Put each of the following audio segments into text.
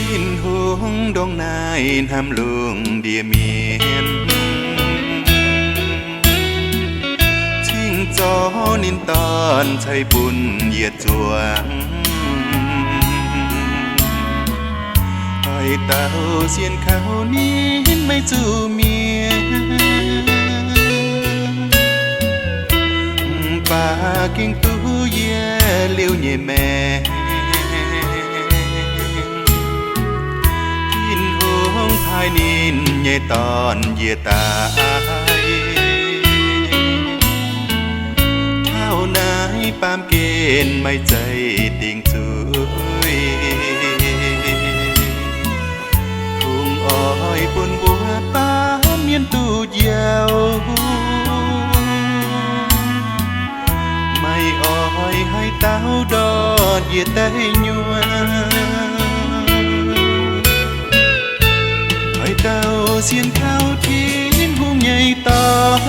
Tin-Hungh ndongc naaiv hnamv lungh ndiev mienh, cingx zorqv ninh Dorn ceix bun yietc nzuonx. Haaix dauh sienx kaux ninh maiv zuqc mietc, mv baac gengh duqv yie liuz nyei maengc. Tin-Hungh paaiv ninh nyei Dorn njiec daaih, taux naaiv baamh gen maiv zeiz dingc zuiz. Kungx oix bun mbuo baamh mienh duqv njoux, maiv oix haaix dauh ndortv njiec daaih nyuonh. Haaix dauh sienx kaux Tin-Hungh nyei Dorn,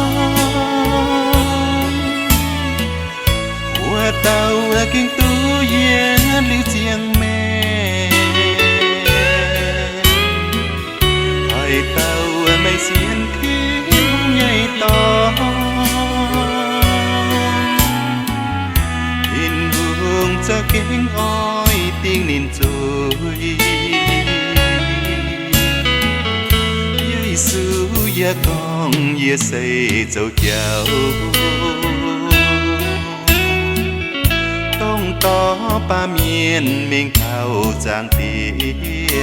wuov dauh gengh duqv yie liuz ziangh maengc. Haaix dauh maiv sienx Tin-Hungh nyei Dorn, Tin-Hungh za'gengh oix dingh ninh zuiz. Yesu yaac gorngv, yie se zoux jauv, dongh dorh baamh mienh mingh taux zaangc Diex.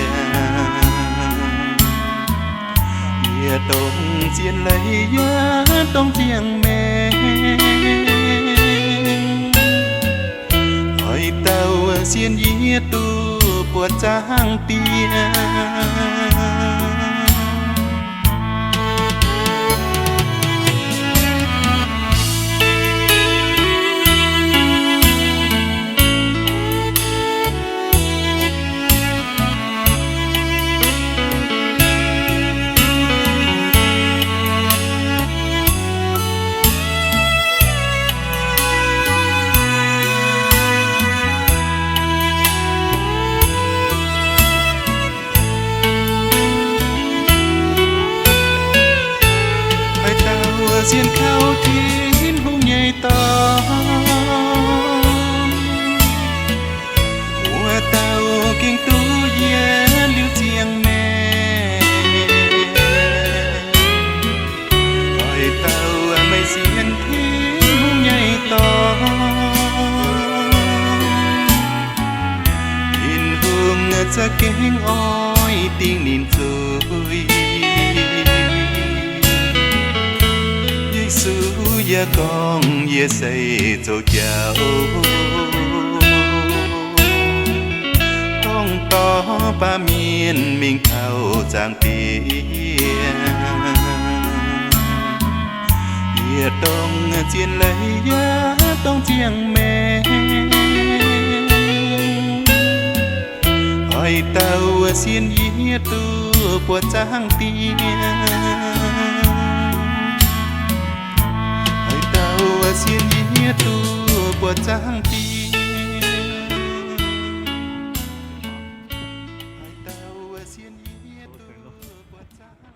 Yie dongh zien leiz yaac dongh ziangh maengc. Haaix dauh sienx yie duqv buatc zaangc Diex. Haaix dauh sienx kaux Tin-Hungh nyei Dorn, wuov dauh gengh duqv yie liuz ziangh maengc. Haaix dauh maiv sienx Tin-Hungh nyei Dorn, Tin-Hungh za'gengh oix dingh ninh zuiz. Yesu yaac gorngv, yie se zoux jauv, dongh dorh baamh mienh mingh taux zaangc Diex. Yie dongh zien leiz yaac dongh ziangh maengc. Haaix dauh sienx yie duqv buatc zaangc Diex. Haaix dauh sienx yie duqv buatc zaangc Diex. Haaix dauh sienx yie duqv buatc zaangc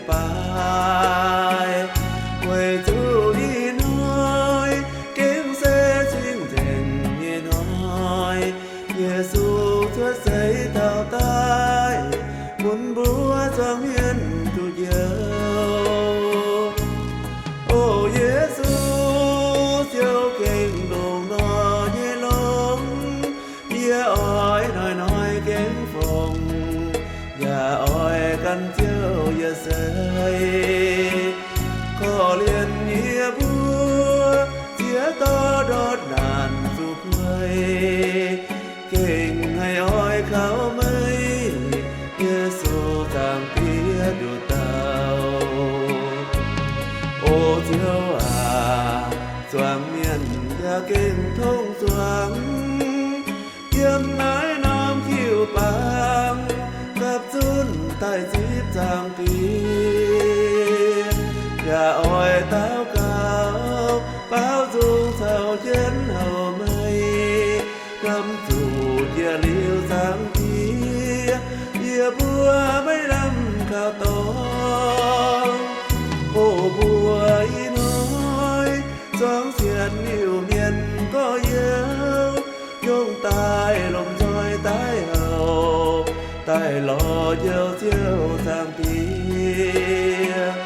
baaix. Weic zuqc ih hnoi gengh se cing-nzengc nyei hnoi, Yesu cuotv seix taux daaih, bun mbuo zuangx mienh duqv njoux. O Yesu, Ziouv gengh longc nor nyei longx, yie oix hnoi-hnoi gengh fongc, yaac oix gan Ziouv yie seix. Korv-lienh yie mbuo ziex dorh ndortv naanc zuqc kuei, gengh haih oix kaux meih, Yesu Zaangc Diex, nduqc dauh. O Ziouv aac, zuangx mienh yaac gengh tongv zuangx, yiem naaiv norm jiu-baang gapv zunv daaih zipv Zaangc Diex, yaac oix daux gaux baaux nzung caux jienv houc meih, hnamv zuqc jiex liuz Zaangc Diex, yie mbuo maiv lamh kaux dorngx. O mbuo ih hnoi zuangx sienx Iu-Mienh gorx-youz, yungz daaih lomh nzoih daaih houc, daaih lorz njoux Ziouv Zaangc Diex.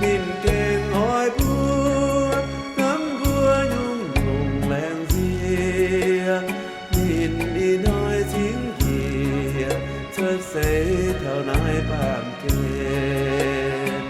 Ninh gengh oix mbuo, hnamv mbuo nyungc-nyungc laengz nziex. Ninh ih hnoi cingv njiec cuotv seix taux naaiv baamh gen.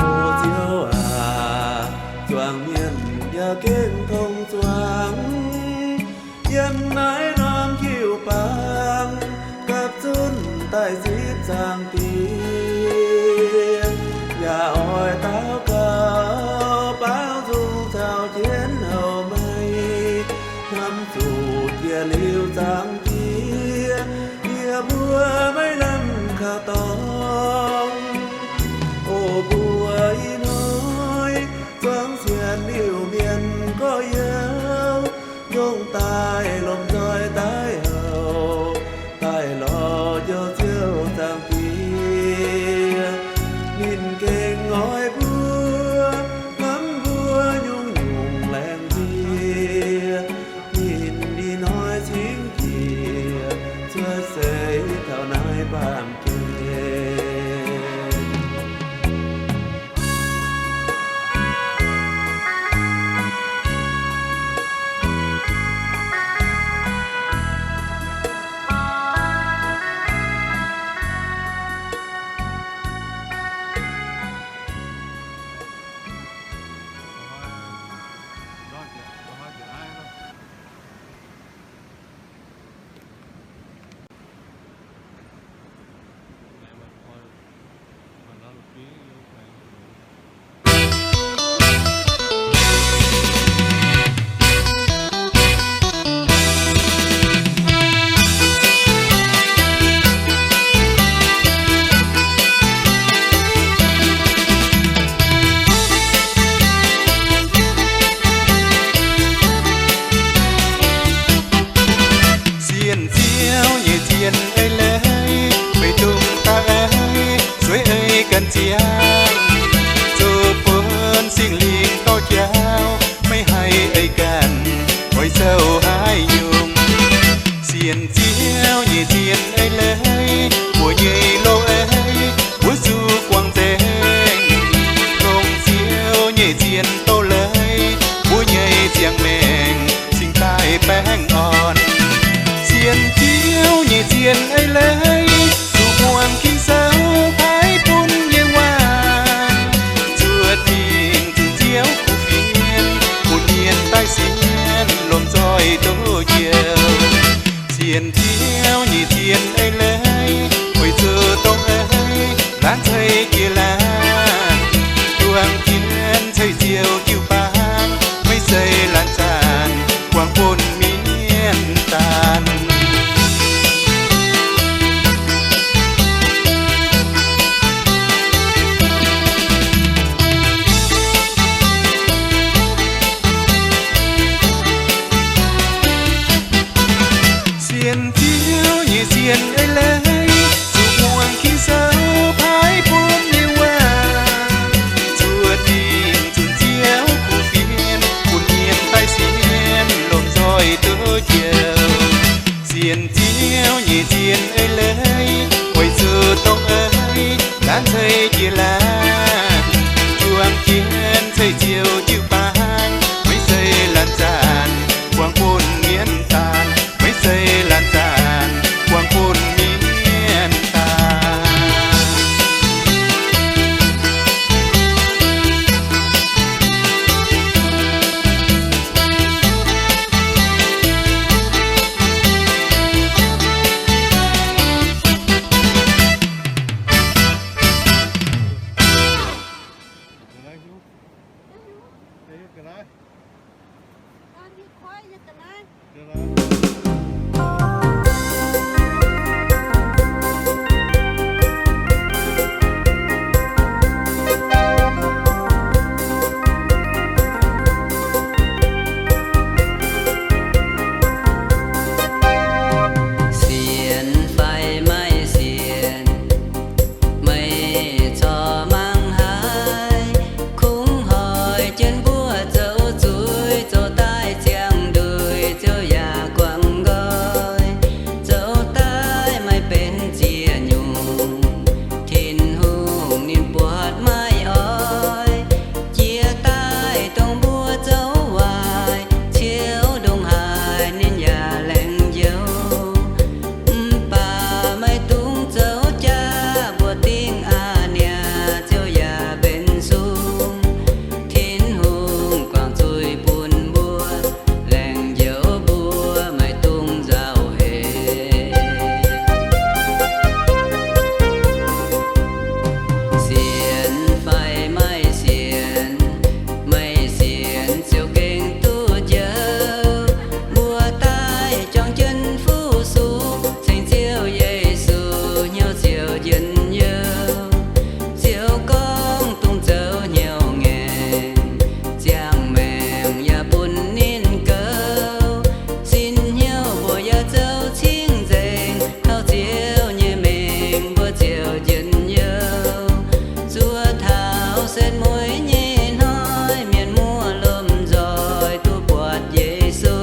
O Ziouv aac, zuangx mienh yaac gengh tongv zuangx, yiem naaiv norm jiu-baang gapv zunv daaih zipv Zaangc Diex, yaac oix daux gaux baaux nzung caux jienv houc meih, hnamv zuqc jiex liuz Zaangc Diex, yie mbuo maiv lamh kaux dorngx. O mbuo ih hnoi zuangx sienx Iu-Mienh gorx-youz, yungz daaih lomh nzoih daaih houc, daaih lorz njoux Ziouv Zaangc Diex. Ninh gengh oix mbuo, hnamv mbuo nyungc-nyungc laengz nziex. Ninh ih hnoi cingv njiec cuotv seix taux naaiv baamh gen. Sienx Ziouv nyei zien eix leiz, meih dongh da'eix sueih eix ganh ziangh, zoux buonc Singx Lingh dorh jauv, maiv haih eix ganh oix zoux haaix nyungc. Sienx Ziouv nyei zien eix leiz, mbuo nyei loz-eix mbuo zuqc guangc nzengc. Longc Ziouv nyei zien doz-leiz, mbuo nyei ziangh maengc cingx daaih baengh orn. Sienx Ziouv nyei zien eix leiz, zuqc muangx Ging-Sou paaiv bun yiem waac. laanh. Juangc jienv ceix ziouc jiu-baang, maiv zeiz laanh zanc guangc bun mienh daanh. Sienx Ziouv nyei sienx eix leiz, zuqc muangx Ging-Sou paaiv bun nyei waac. Zuov dingc zunc Ziouv kuv fienx, bun mienh daaih sienx lomh nzoih duqv njoux. Sienx Ziouv nyei sienx eix leiz, weic zuqc dongh eix laanh ceix jiez laanh. Juangc jienv ceix ziouc jiu-baang, maiv zeiz laanh zanc guangc bun mienh daanh, maiv zeiz laanh zanc guangc bun mienh daanh. Sienx fai maiv sienx, meih corc mangc haaix. Kungx hoic jienv mbuo zoux zuiz, zoux daaih ziangh nduic, Ziouv yaac guangc nqoi. Zoux daaih maiv benx ziex nyungc, Tin-Hungh ninh buatc maiv oix. Jiex daaih dongh mbuo zoux waaic, Ziouv ndongc haaix ninh yaac laengz njoux. Mv baac maiv dungx zoux jaav, mbuo dingh a'nyaah, Ziouv yaac mbenc sung. Tin-Hungh guangc zuiz bun mbuo, laengz njoux mbuo maiv dungx nzauh heix. Sienx fai maiv sienx, meih sienx ziouc gengh duqv njoux. Mbuo daaih juangc jienv fu-sux ceng Ziouv Yesu, hnyouv ziouc njien-youh. Ziouv gorngv dungx zoux hnyouv ngaengc, ziangh maengc yaac bun ninh gouv. Sin hnyouv mbuo yaac zoux cing-nzengc, taux Ziouv nyei mengh mbuo ziouc njien-youh. Zuov taux setv mueiz nyei hnoi, mienh muoz lomh nzoih duqv buatc Yesu.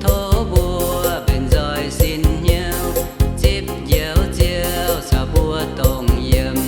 Tov mbuo mbenc nzoih sin hnyouv, zipv njoux Ziouv caux mbuo dongh yiem.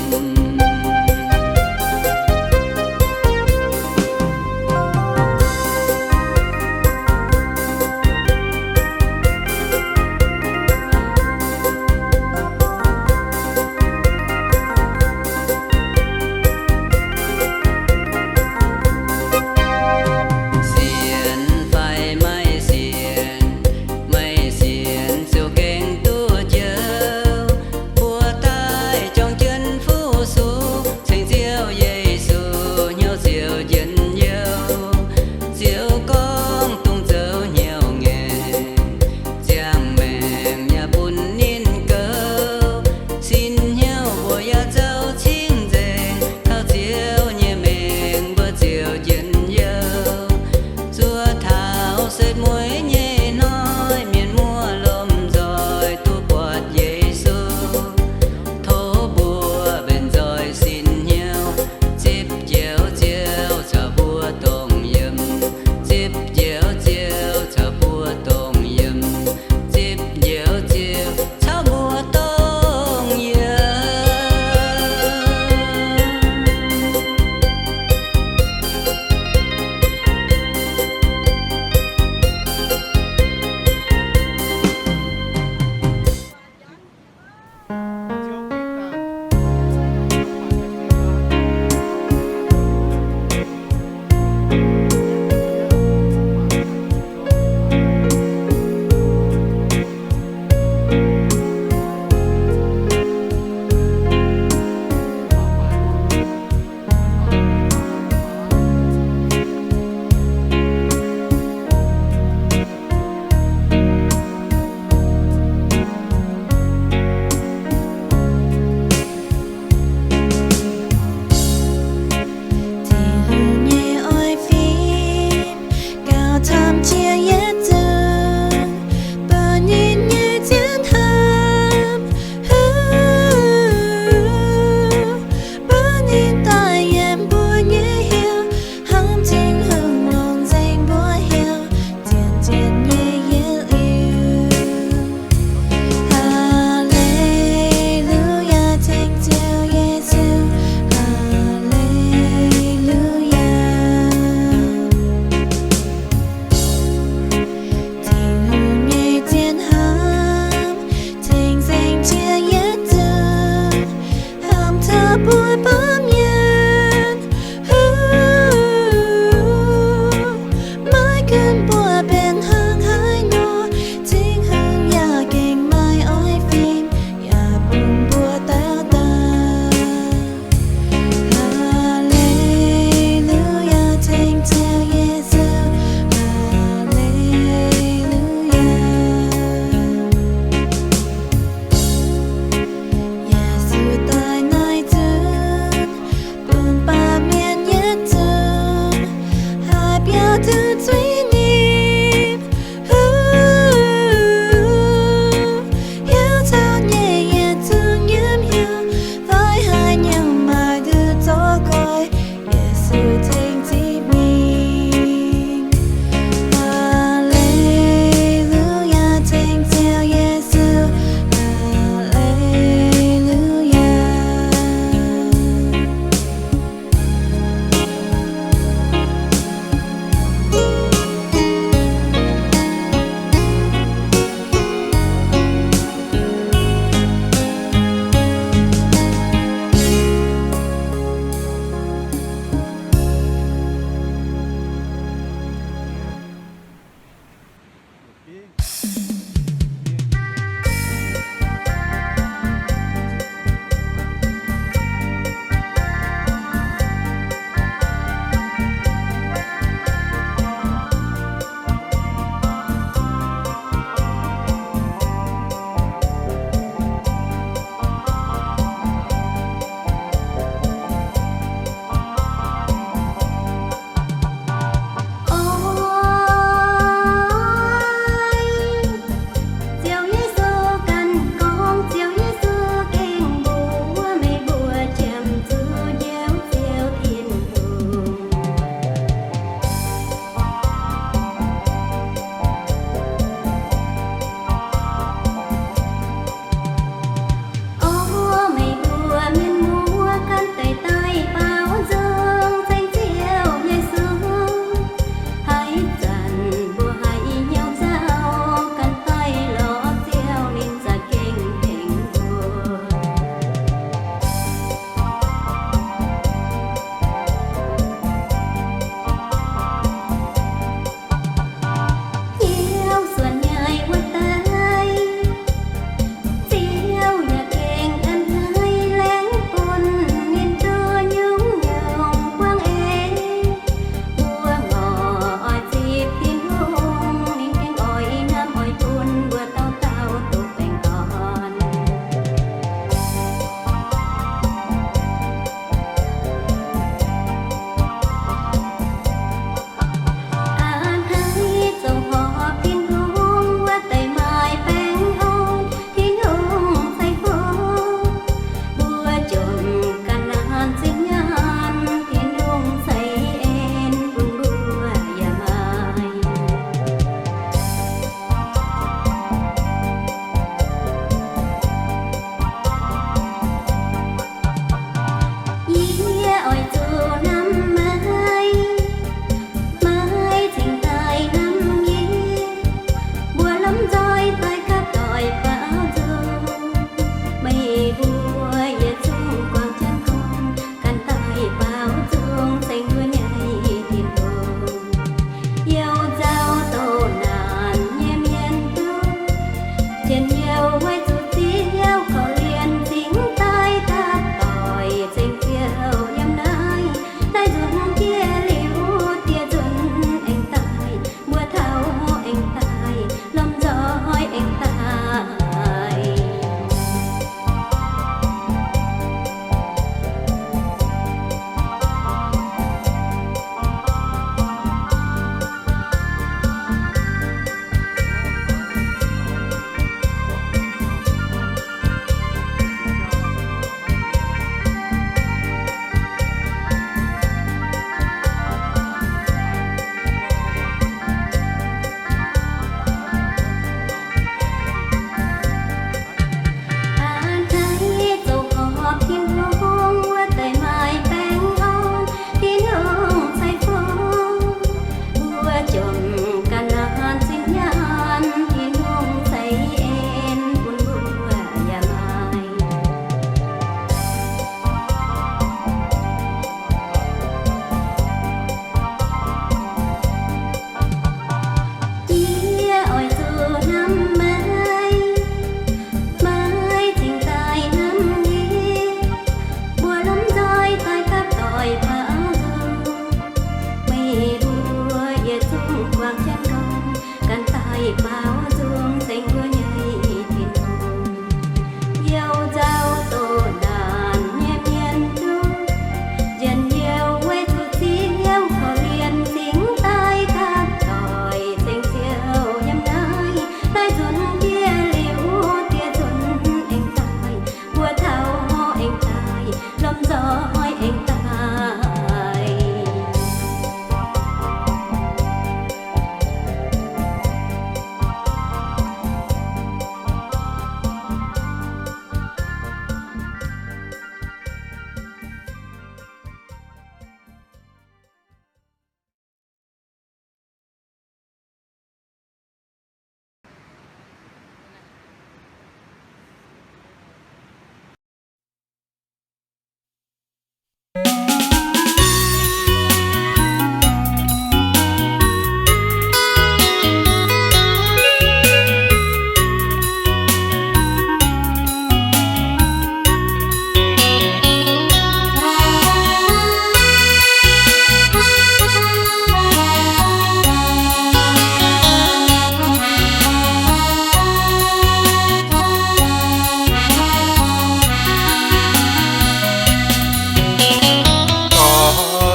aengx daaih.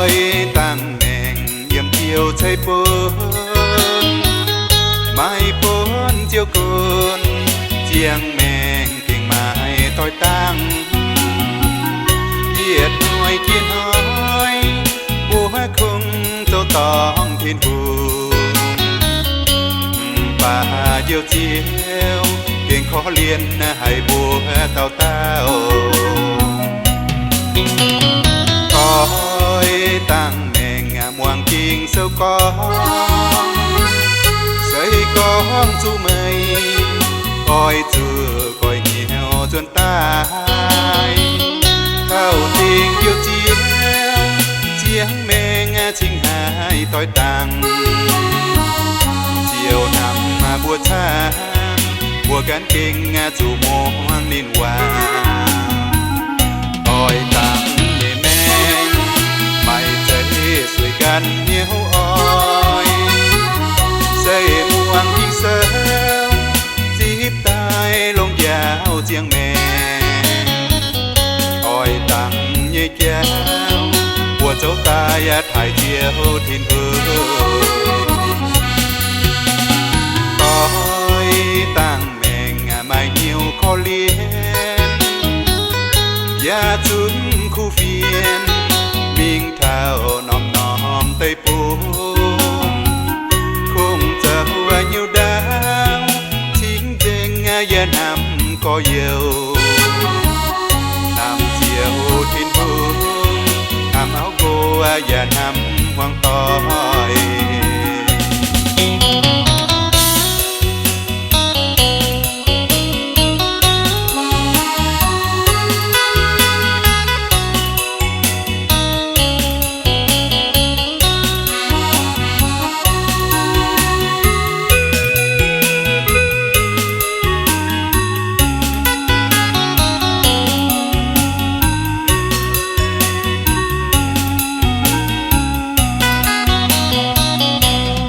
Oix dangh maengc yiem Ziouv ceix bun, maiv bun Ziouv gunv, ziangh maengc gengh maaih doix dangh. Yietc hnoi jiex hnoi, mbuo kungx zoux dorngc Tin-Hungh. Mv baac Njoux Ziouv gengh korv-lienh haic mbuo dauh dauh. Oix dangh maengc muangx Ging-Sou gorngv, se gorngv zuqc meih, oix zuqc goiv hnyouv nzuonx daaih. Taux dingc Njoux Ziouv, ziangh maengc cingx haih doix dangh. Ziouv hnamv mbuo camv, mbuo ganh gengh zuqc muangx ninh waac. Oix dangh nyei maengc, maaih zeiz sueih ganh hnyouv oix. Se muangx Ging-Sou, zipv daaih longx njaaux ziangh maengc. Oix dangh nyei jauv, mbuo zoux daaih taaih Ziouv Tin-Hungh. Oix dangh maengc maaih hnyouv korv-lienh, yaac zunc kuv fienx, mingh taux norm-norm deic-bung. Kungx zoux hnyouv ndaauv, cingx nzengc yie hnamv gorx-youz. Hnamv Ziouv Tin-Hungh, hnamv auv nqox yaac hnamv hmuangx doic.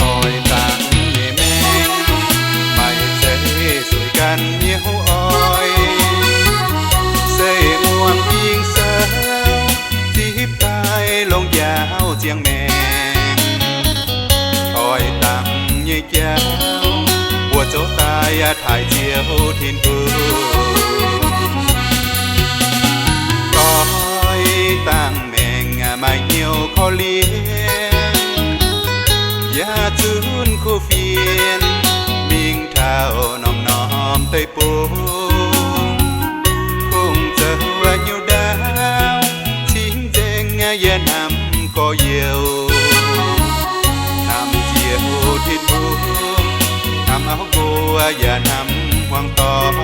Oix dangh nyei maengc, maaih zeiz sueih ganh hnyouv oix. Se muangx Ging-Sou, zipv daaih longx njaaux ziangh maengc. Oix dangh nyei jauv, mbuo zoux daaih taaih Ziouv Tin-Hungh. Oix dangh maengc maaih hnyouv korv-lienh, yaac zunc kuv fienx, mingh taux norm-norm deic-bung. Kungx zoux hnyouv ndaauv, cingx nzengc yie hnamv gorx-youz. Hnamv Ziouv Tin-Hungh, hnamv auv nqox yaac hnamv hmuangx doic.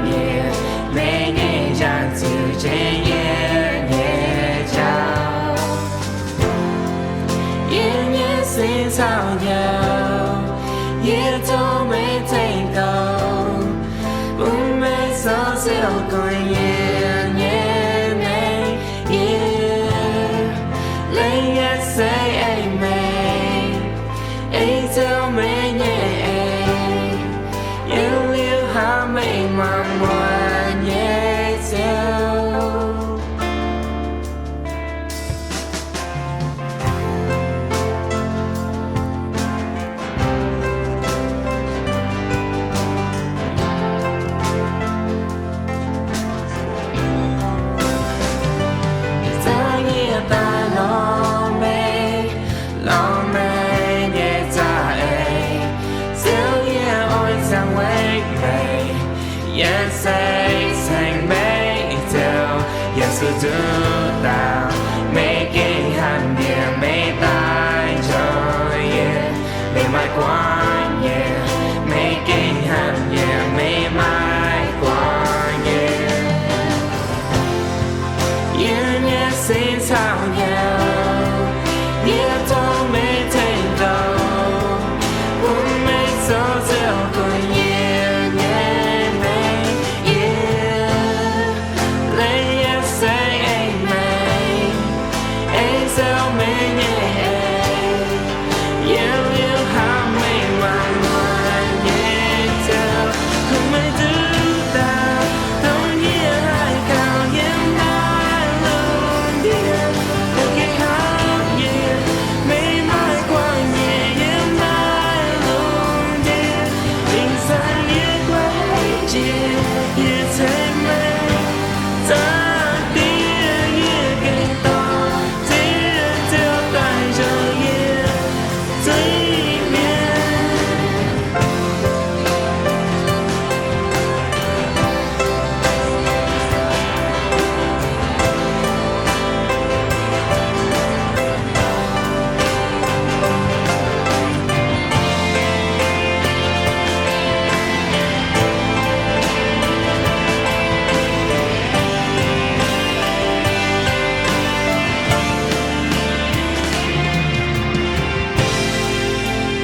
Yie, meih nyei njaaux ziux jienv yie nyei jauv. Yie nyei sin caux hnyouv, yie tov meih tengx douc, bun meih zoux ziouc guon yie nyei mengh. Yie, lengc nyei se ei meih, ei ziouc meih nyei ei, yiem liuz hnamv meih maaih muonc nyei Ziouv. Zoux yie daaih lorz meih, lorz meih nyei za'eix. Ziouv, yie oix ziangh weic meih. Yie se ceng meih Ziouv, Yesu, nduqc dauh. Meih gengh hnamv yie, meih daaih njoux yie, meih maiv guangc yie. Meih gengh hnamv yie, meih maiv guangc yie. Yie nyei sin caux hnyouv, yie tov meih tengx douc, bun meih zoux ziouc guon yie nyei mengh. Yie, lengc nyei se ei meih, ei ziouc meih nyei ei, yiem liuz hnamv meih maaih muonc nyei Ziouv. Kungx meih nduqc dauh, dongh yie haih kaux yiem naaiv lungh ndiev. Meih gengh hnamv yie, meih maiv guangc yie yiem naaiv lungh ndiev. Ih zanc yie guaiv jiex, yie ceng meih. Zaangc Diex, yie gengh dorh Ziouv, Ziouv daaih njoux yie zuiz-mienh.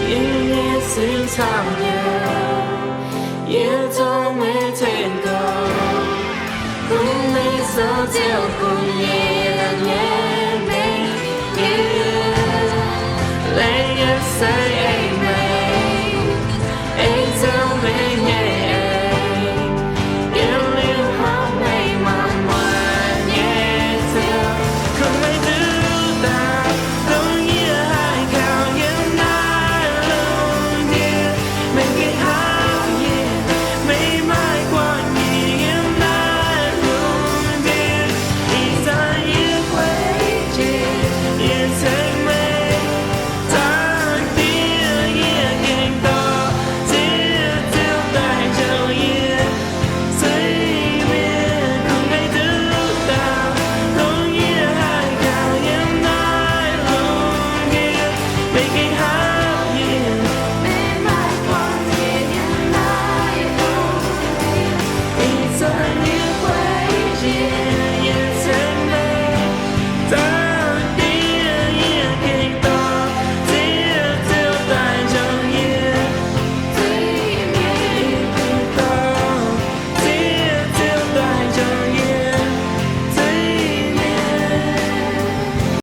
Yie nyei sin caux hnyouv, yie tov meih tengx douc, bun meih zoux ziouc guon yie